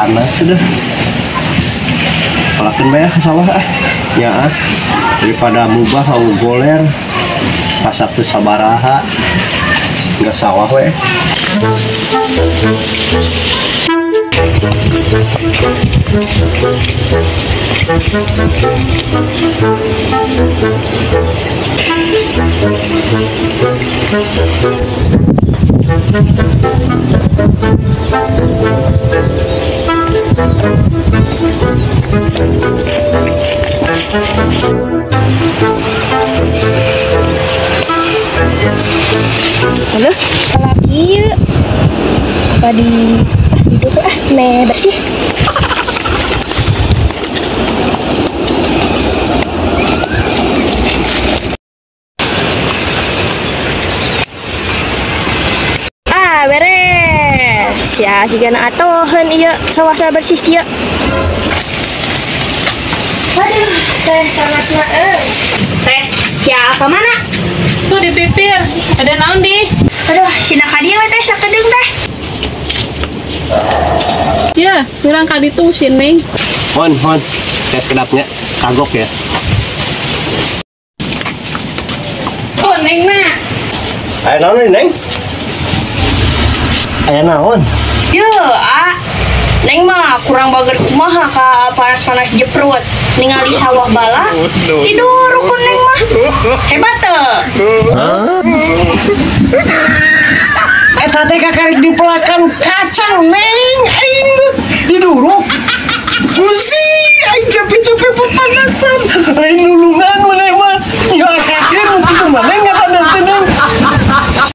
Panas deh. Pelakeun bae ke sawah ah. Nya ah. Daripada mubah au goler. Pasak teu sabaraha. Enggak sawah we. Halo, lagi apa di hidup ah, me bersih. Ah, beres. Ya, jika na atoheun ieu sawahna bersih kieu. Aduh, teh panasna euy. Teh, siapa mana? Tuh di pipir. Ada naon di? Aduh, sina ka dieu teh sakedeung teh. Ya, kurang ka ditu si Neng. Hon, hon. Teh kedapnya kagok ya. Oh, Neng na. Aya naon nih, Neng? Aya naon? Ye, ah. Neng mah kurang bager kumaha ka panas-panas jeprut. Ningali sawah bala, tidur rukun Neng mah. Hebat teu? Eta teh kakarek dipelakan kacang, Neng. Aing diduruk. Gusi, aing capek-capek pepanasan. Aing nulungan maneh mah. Nyakakeun mun kitu mah Neng.